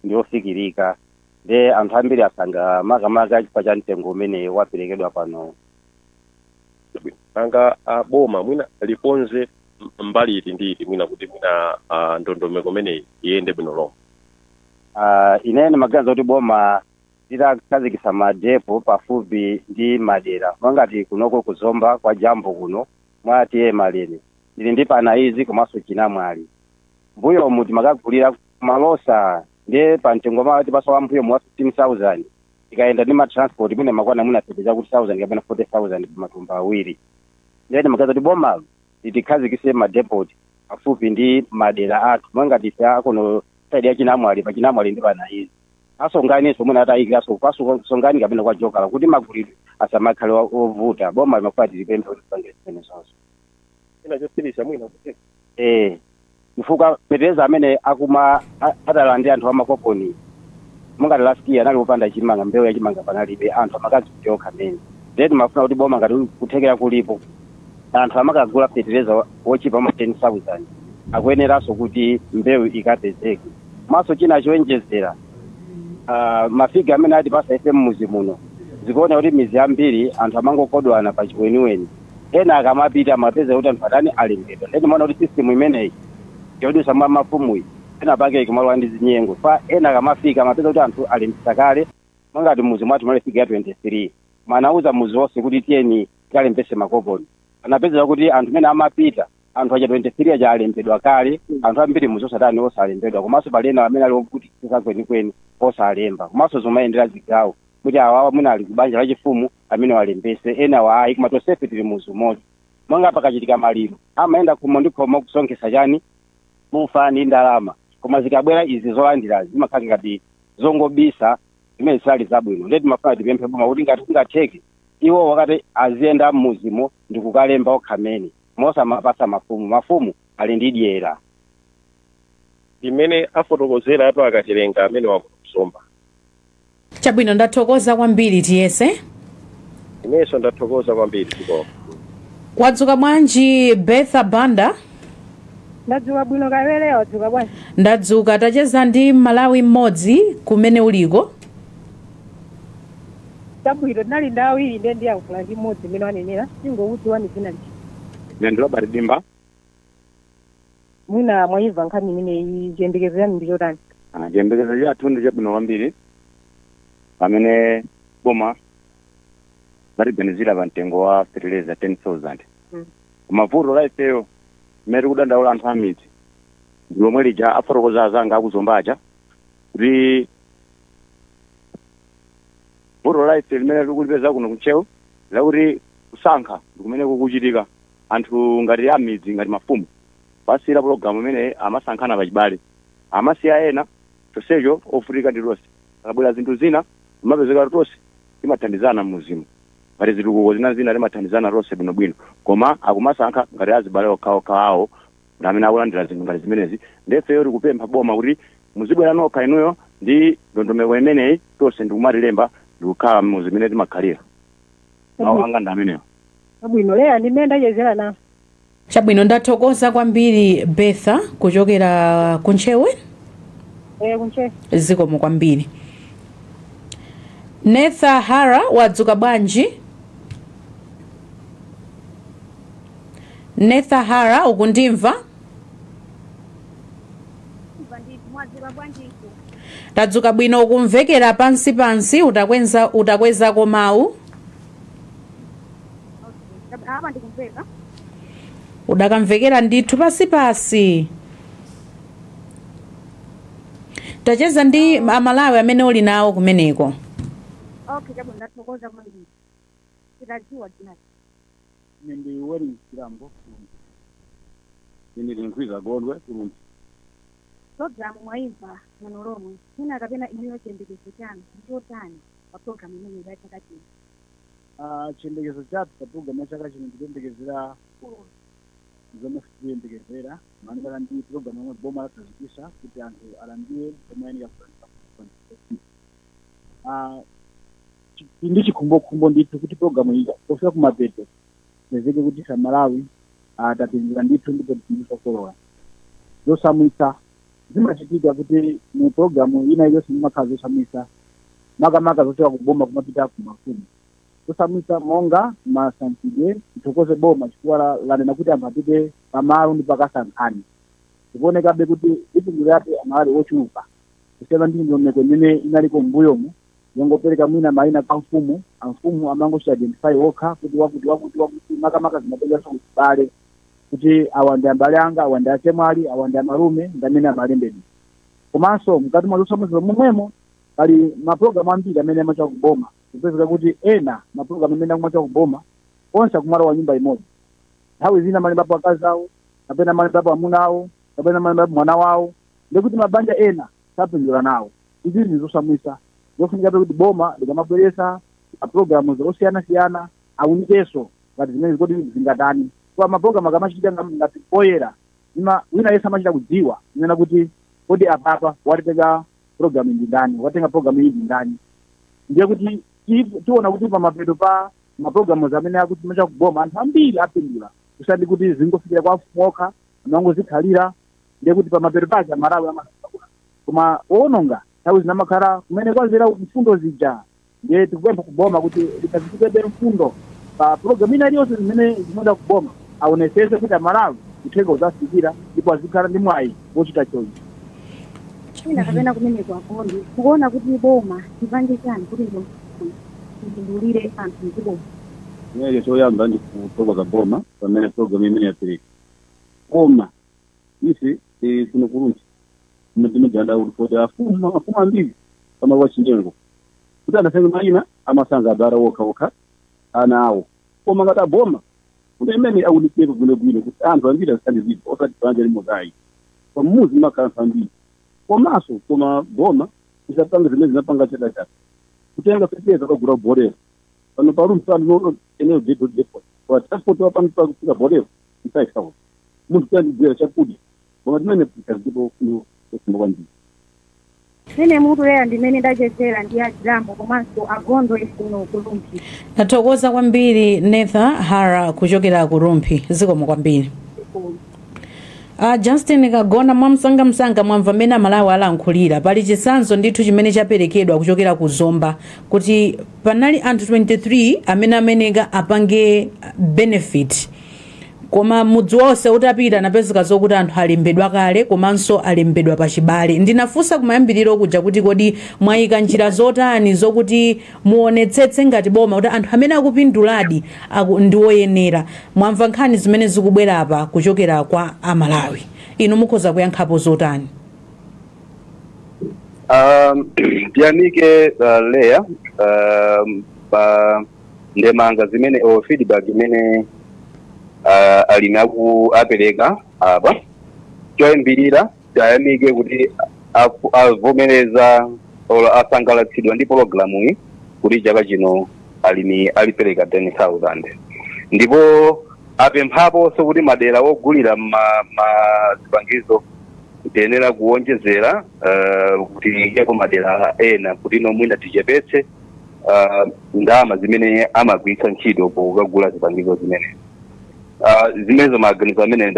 ndiofikirika, nde anthu ambiri asanga, makamaka chifukwa cha mtengo umene waperekedwa pano. Nanga boma mwina likonze mbali iti ndi iti mwina kuti mwina ndondomeko imeneyi iyende bwino lomwe? Ine ndimaganiza kuti boma litakhazikitsa madepo pafupi ndi madera, mwangati kunoko kuzomba kwa Jambo kuno mwa T/A Malere, ndili ndi Panaizi komanso Chinamwali. Mbuyomu timakagulira malosa, ndiye pa mtengo tipasa wa mbuyomu wa 15,000, tikayenda ndi ma transport mwina makwana mwina 30 chakuti 1000 kapena 40,000 matumba awiri. Ndiye ndimaganiza kuti bomalo litikhazikitse madepot pafupi ndi madera athu, mwangati ife akuno side ya Chinamwali, pa Chinamwali ndi Panaizi, asonganiso mwina atayikiranso kwasongani kapena kwa Jokala kuti magulidwe asamakhale ovuta. Boma limafuna tilipemphe kuti tipangire zimenezonso. Ina chotsirisha mwina kuti Chifukwa fetereza amene akuma atala ndi anthu amakoponi, mungati last year anali kupanda chimanga, mbewu ya chimanga panalibe, anthu amakazi kuchoka mene. Ndiye timafuna kuti boma, ngati kuthekera kulipo, anthu amakagula fetereza wochipa ma 10,000 akuyeneranso kuti mbewu ikapezeke. Maso china choyenjezera Mafiga amene atipasa ife mmuzi muno, zikuona kuti mizi ambiri anthu amangokodwana pa chiweniweni. Ena akamapita amapeza kuti anthu atani, alembedwa. Ndeni maona kuti system imeneyi yodusa mwa mafumuyi ena pake ikumalowa ndi zinyengo fa. Ena akamafika amapeza kuti anthu alembesa kale. Mwangati muzi mwathu malifika ya 23, manauza muzi wonse kuti tiyeni tikalembese makoponi. Anapeza kuti anthu mene amapita, anthu aja 23 aja alembedwa kale. Anthu ambiri muzi osatani, osalembedwa. Komanso pali ena amene ali okutikisa kwenikweni osalemba. Komanso zomayendera zigawo kuti awawa mwina ali kubanja lachifumu amene walembese, ena wa ayi, koma tonsefe tili muzi umodzi. Monga pakachitika maliro amayenda khomo ndi khomo kusonkhesa chani, ufa ndi ndalama, koma zikabwera izi zolandirazi zimakhala ngati zongobisa zimene zisali zabwino. Ndeti timafuna tipemphe boma kuti ngati kungatheke iwo wakati aziyenda mmuzimo ndi kukalemba okhamene, mosamapasa mafumu. Mafumu ali ndi dyera. Imene afotokozera ato akachilenga amene wakusomba. Chabwino, ndathokoza kwambiri, tiyese. Inenso ndathokoza kwambiri, zikomo. Wadzuka bwanji, Betha Banda? Ndadzuka bwino kawele. Wadzuka bwanji? Ndadzuka. Tacheza ndi Malawi mmodzi kumene uliko. Chabwino, tinali ndi awiri, ndiye ndiyankhula ndi mmodzi mmene wanenera. Tingokudziwani dzina liji? Ine ndi Robert Dimba. Mwina mwayimva nkhani imeneyi, chiyembekezo chanu ndi chotani? Chiyembekezo chathu ndi chabwino kwambiri pamene boma latiganizira pa mtengo wa fertilizer 10,000. Koma vuto la ifeyo mmene tikudandaula anthu amidzi ndi lomwe lija afotokoza azanga akuzombaja, kuti vuto la ife limene tikulipeza kuno kuntcheu lakuti kusankha ndi kumene kukuchitika. Anthu ngati amidzi, ngati mafumu pasira pologalamu imene amasankhana pachibale, amasiya ena chonsecho ofunika ndi tonse. Akabwera zinthu zina amapezeka tonse timathandizana mmuzimu, ngati zitukuko zina zina timathandizana tonse bwinobwino, koma akumasankha ngati azibale okhaokha awo ndi amene akulandira zinthu ngati zimenezi. Ndefeyo tikupempha boma kuti muzibwera nokha inuyo ndi ndondomeko imeneyi, tonse ndikumatilemba ndikukhala mmuzi imene timakhalira. Mawu anga ndi amenewo. Chabwino, Leya, ndimene ndachezera nawo. Chabwino, ndathokoza kwambiri, Betha, kuchokera kuntchewe. Eh, kuntchewe. Zikomo kwambiri. Netha Hara, wadzuka bwanji, Netha Hara? Ukundimva? Mwadzuka bwanji? Tadzuka bwino. Ukumvekera pansi pansi, utakwenza, utakwezako mawu. Apa ndikumveka? Udakamvekera ndithu pasi pasi. Tacheza ndi Amalawi amene uli nawo kumeneko. Okay, chabwino, ndathokoza kwambiri. Titadziwa dzina? Ine ndi Wedding Chilambo. Ine ndi Nkwiza Gondwe, Kulumbi. Programu mwayimva mwano lomwe. Mwina kapena inuyo chiyembekezo chanu ndichotani pa programu imene ya chaka chino? Chiyembekezo chathu pa programu ya chaka chino, ndikuyembekezera zomwe tikuyembekezera malingana ndi programu yomwe boma lakhazikitsa kuti anthu alandire zomwe ayenera kulandira. Ndi chikhumbokhumbo ndithu kuti programu iyi pofika kumapeto pezeke kuti Amalawi atapindula ndithu ndipo tizokolola. Zosamwitsa zimachitika kuti mu programu ina iliyonse imakhala zosamwitsa, makamaka zochoka kuboma kumapita kumafumu. Zosamwitsa monga masankhidwe, tithokoze boma chifukwa lanena kuti anthu apite pamalo ndi pakasankhani. Zikuonekabe kuti ipindulirabe Amalawi ochuluka kusiyana ndi ndondomeko imene inaliko m'mbuyomu yongopereka mwina mayina kwa mfumu. Amfumu amangochita identify okha kuti wakuti, wakuti, wakuti. Makamaka zimatengeranso kuchibale kuti awa ndi abale anga, awa ndi achemwali, awa ndi amalume, ndi amene amalembedwa. Komanso mkati mwa zosamwitsa momwemo pali mapulogalamu ambiri amene amachoka kuboma, kupezeka kuti ena mapulogalamu amene akumachoka kuboma onse akumalowa nyumba imodzi. Nthawi zina amalembapo akazi awo, kapena amalembapo amuna awo, kapena amalembapo mwana wawo, ndikuti mabanja ena sapindula nawo. Izi ndi zosamwitsa zofunikabe kuti boma likamabweresa mapulogalamu osiyanasiyana awunikenso ngati zimene zikoti zingatani, kwa mapulogalamu akamachitika ngati poyera ima wina yense amachita kudziwa kunena kuti kodi apapa watitenga programu ndi ndani, watenga programu iyi ndi ndani. Ndiye kuti tiona kuti pamapeto pa mapulogalamu amene akuti macha kuboma anthu ambiri apindula, kusati kuti zingofikira kwa mfumu okha amangozikhalira. Ndiye kuti pamapeto pake Amalawi amasakula, koma owononga Nthawi zinamakhala kumene kwazera mfundo zija. Ndiye tikupempha kuboma kuti likazikebe mfundo pa programu ina iliyonse zimene zimayenda kuboma, aonesese kuti Amalawi uthenga uzafikira ndipo azikhala ndi mwayi wochita choice. Mwina kapena kumeneko, akondi kuona kuti boma lipange chani kuti ipindulire anthu mdziko? Ineyo choyamba ndi kuthokoza boma pamene program imene yapereka, koma ife kuno ku Rumphi timajanda kuti poti afumu ambiri pamalo wachinjengo kuti anasange mayina, amasankha abale okha okha, ana awo. Koma ngati aboma kuti imene awunikire bwinobwino kuti anthu ambiri azithandizidwa, osati banja limodzi ayi, pamuzi makhala anthu ambiri. Komanso koma boma isapanga zimene zinapanga chaka chaka, kutenga fetereza kagura borero pano pa Rumphi pano eneyo depot kwa transport wapano pakufika borero 5,000, munthu kuyandibwera chakudya. Koma timene tikazipo kuno kusimba kwambiri. Mene mutuleya ndimene ndachezera ndi achilambo komanso agondo kuno ku Rumphi. Tathokoza kwambiri, Netha Hara kuchokera ku Rumphi, zikomo kwambiri. Justin Kagona, mwamsangamsanga, mwamva mmene Amalawi alankhulira. Pali chitsanzo ndithu chimene chaperekedwa kuchokera ku Zomba kuti panali anthu 23 amene ameneka apange benefit, koma mudzi wonse utapita anapezeka zokuti anthu alembedwa kale komanso alembedwa pachibale. Ndinafunsa kumayambiriro kuja kuti kodi mwayika njira zotani zokuti muonetsetse ngati boma kuti anthu amene akupinduladi ndi oyenera? Mwamva nkhani zimene zikubwera apa kuchokera kwa Amalawi, inu mukhoza kuyankhapo zotani? Tiyamike Leya pa ndemanga zimene o feedback imene alimi aku apereka apa. Choyambirira tayamike kuti avomereza or asangalatsidwa ndi pologalamu iyi kuti chaka chino alimi alipereka 10,000, ndipo apemphaponso kuti madera ogulira ma zipangizo tiyenera kuwonjezera kuti iyeko madera ena kuti ino mwina tichepetse ndalama zimene amagwiritsa ntchito pokagula zipangizo zimene zimenezo. Maganizo amene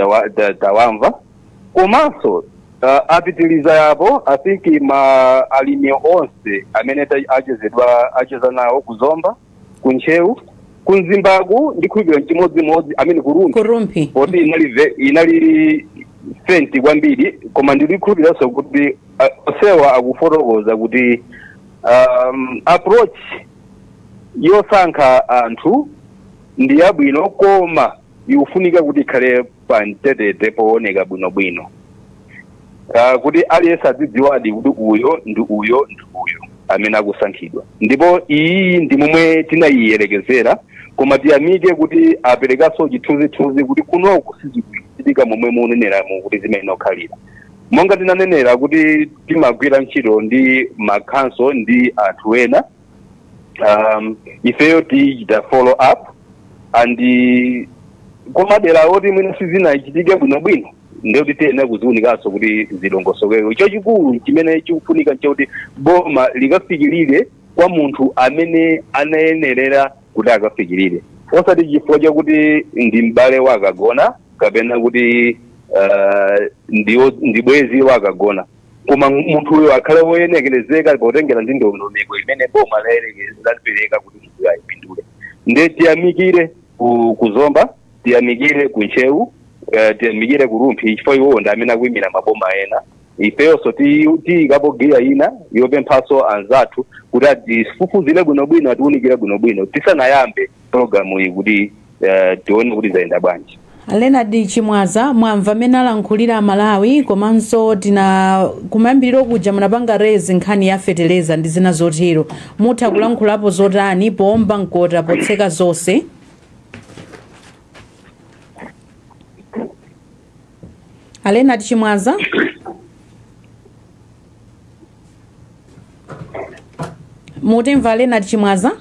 tawamva, komanso apitiliza yapo. I think ma alimi onse amene achezedwa, acheza nawo kuZomba, kuNtcheu, kuMzimbaku, ndikhulupirira chimodzimodzi amene kuRumphi. KuRumphi. Poti inali faint kwambiri, koma ndikukhulupiriranso kuti onsewa akufotokoza kuti approach yosankha anthu ndi yabwino, koma ikufunika kuti ikhale pa mtetete pooneka bwinobwino, kuti aliyense adzidziwadi kuti uyo ndi uyo ndi uyo amene akusankhidwa. Ndipo iyi ndi momwe tinayiyerekezera, koma tiyamike kuti aperekanso chithunzithunzi kuti kunoku sizikuchitika momwe muneneramo kuti zimene okhalira. Monga tinanenera kuti timagwira ntchito ndi makhanso ndi anthu ena, ifeyo tichita follow up and komadera oti mwina sizinachitike bwinobwino, ndekuti tiyenera kuziwunikanso kuti zilongosokeke. Chachikulu chimene chikufunika nchakuti boma likafikirire kwa munthu amene anayenerera kuti akafikirire, osati chifukwa chakuti ndi m'bale wakagona kapena kuti ndi bwezi wakagona, koma munthuyo akhale woyenekerezeka potengera ndi ndondomeko imene boma lalipereka kuti munthuyo ayipindule. Nde tiyamikire kuZomba, tiyamikire ku Ntcheu, tiyamikire ku Rumphi, chifukwa iwowo ndi amene akuyimira maboma ena. Ifeyonso tiyikapo giya ina yopemphanso anzathu kuti atifufuzire bwinobwino, atiwunikire bwinobwino tisanayambe pologalamu iyi kuti tione kuti zayenda bwanji. Leonard Chimwaza, mwamva amene alankhulira Malawi, komanso tina kumayambiriro kuja munapanga raise nkhani ya feteleza ndi zina zotero. Mutha kulankhulapo zotani powomba mkota potseka zonse? A Leonard Chimwaza, mutimva? Leonard Chimwaza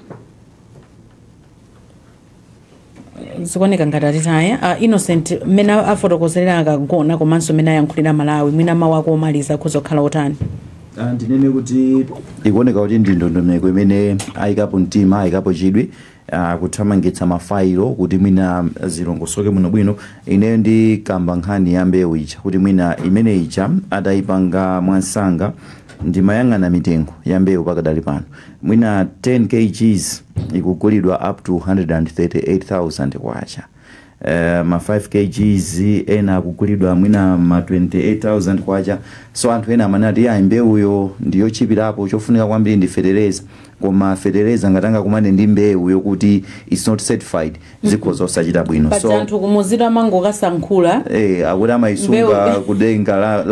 zikuoneka ngati atitaya. Innocent, mmene afotokozerera akagona komanso mmene ayankhulira Malawi, mwina mawu ako omaliza akhoza kukhala otani? Ndinene kuti ikuoneka kuti ndi ndondomeko imene ayikapo mtima, ayikapo chidwi, kuthamangitsa mafailo kuti mwina zilongosoke bwinobwino. Ineyo ndikamba nkhani ya mbewu ija kuti mwina imene ija atayipanga mwansanga. Ndimayang'ana mitengo ya mbewu pakadali pano, mwina 10 kgs ikugulidwa up to 138,000 kwacha, ma 5 kgs ena akugulidwa mwina ma 28,000 kwacha. So anthu ena amanati ya mbewuyo ndiyochipirapo, chofunika kwambiri ndi fetereza, koma fetereza ngatanga kumane ndi mbewu yokuti it's not certified, zikhoza osachita bwino. Paja anthu kumuzira mangokasankhula. Akuti amayisunga kudenga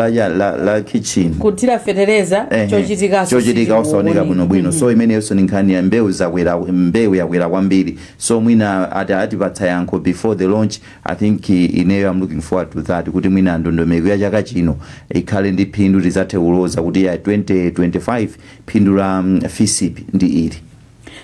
la kitchen. Kuthira fetereza. Chochitikaso chochitika osaoneka bwinobwino. So imeneyonso ni nkhani ya mbewu zakwera, mbewu yakwera kwambiri. So mwina ati atipatsa yankho before the launch. I think ineyo I'm looking forward to that, kuti mwina ndondomeko ya chaka chino ikhale ndi phindu, tizathe kuloza kuti ya 2025 phindu la FISP ndi ili.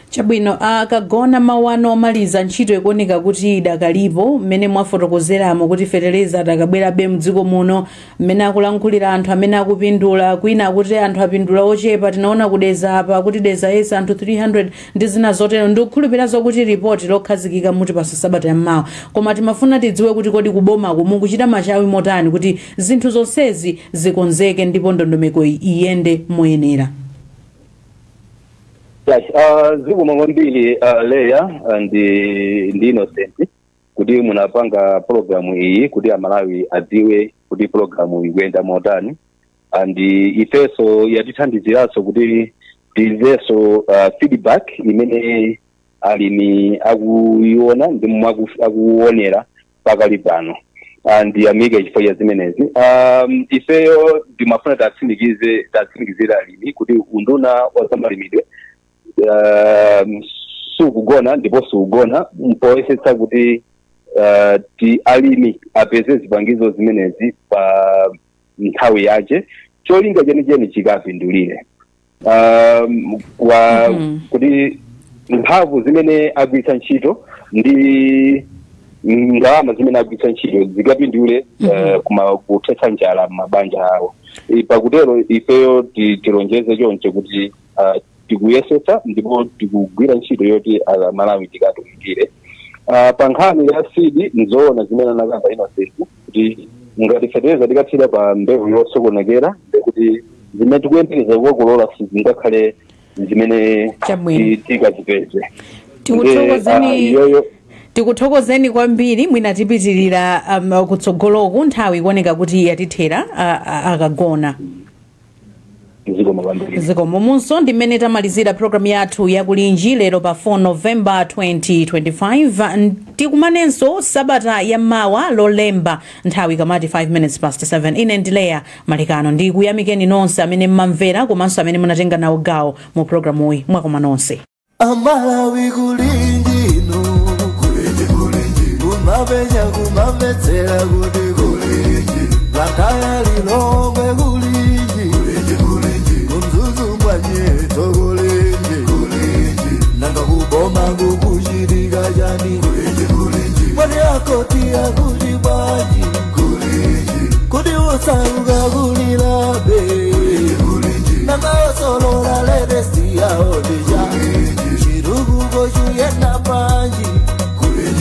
Chabwino, akagona mawu anu omaliza. Ntchito ikuoneka kuti idakalipo, mmene mwafotokozeramo kuti fetereza adakabwerabe mdziko muno, mmene akulankhulira anthu amene akupindula, kwina akuti anthu apindula ochepa, tinaona kudeza apa kuti Dedza yesa anthu 300 ndi zina zotero. Ndikukhulupirira zokuti ripoti lokhazikika muti pasa sabata yammawa, koma timafuna tidziwe kuti kodi kubomako mukuchita machawi motani kuti zinthu zonsezi zikonzeke ndipo ndondomeko iyi iyende moyenera? Yes, zikomo kwambiri Leya ndi Innocent kuti munapanga programu iyi kuti Amalawi adziwe kuti programu ikuyenda motani, and ifenso yatithandiziranso kuti timvenso feedback imene alimi akuiona ndi momwe akuonera pakali pano. Ndiyamike chifukwa cha zimenezi. Ifeyo ndimafuna tatsimikizire alimi kuti unduna wa zamalimidwe sukugona ndipo sukugona mpoyesetsa kuti ti alimi apeze zipangizo zimenezi pa nthawi yache, cholinga chenicheni chikapindulire kwa kuti mphamvu zimene agwiritsa ntchito ndi ndalama zimene agwiritsa ntchito zikapindule kuma kuthetsa njala m'mabanja awo. Pakutero ifeyo tilonjeze chonche kuti tikuyesetsa ndipo tikugwira ntchito yoti Malawi tikatumikire. Pa nkhani ya seed, nzoona zimene anakamba Innocent kuti ngati fetereza tikathira pa mbewu yosokonekera, ndekuti zimene tikuyembekeza kukolola sizingakhale zimene tikazipeze. Tikuthokozeni. Iyoyo. Tikuthokozeni kwambiri. Mwina tipitirira kutsogoloku, nthawi ikuoneka kuti yatithera, akagona. Zikomo kwambiri. Zikomo munso. Ndimene tamalizira programu yathu yakulinji lero pa 4 November 2025. Tikumanenso sabata ya mawa Lolemba, nthawi kamati 5 minutes past 7. Ine ndileya Malikano, ndikuyamikeni nonse amene mmamvera komanso amene munatenga nawo gawo mu programuyi. Mwakoma nonse. Amalawi, kulinjino kulinji kulinji, kumapenya kumamvetsera kuti kulinji, Blantyre, Lilongwe kulinji kulinji kulinji, kuMzuzu mwanyeto kulinji kulinji, nanga kuboma kukuchitika chani kulinji kulinji, mwani akoti akuti bwanji kulinji, kuti usauka kulilabe kulinji, nanga osolola latest yaodija chirukuko chuyenda panji,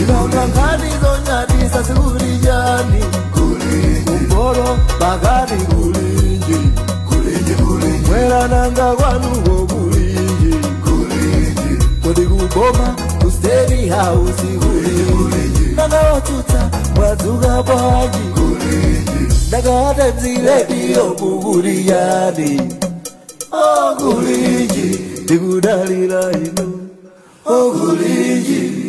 nanga nkhani zonyadisa zikulijani, kumporo pakati kulinji, mwera nanga kwanuko kulinji, kodi kuboma ku State House kulinji, nanga otsutsa mwadzuka bwanji, nanga Times Radio kukuliyani, okulinji tikudalira inu okulinji.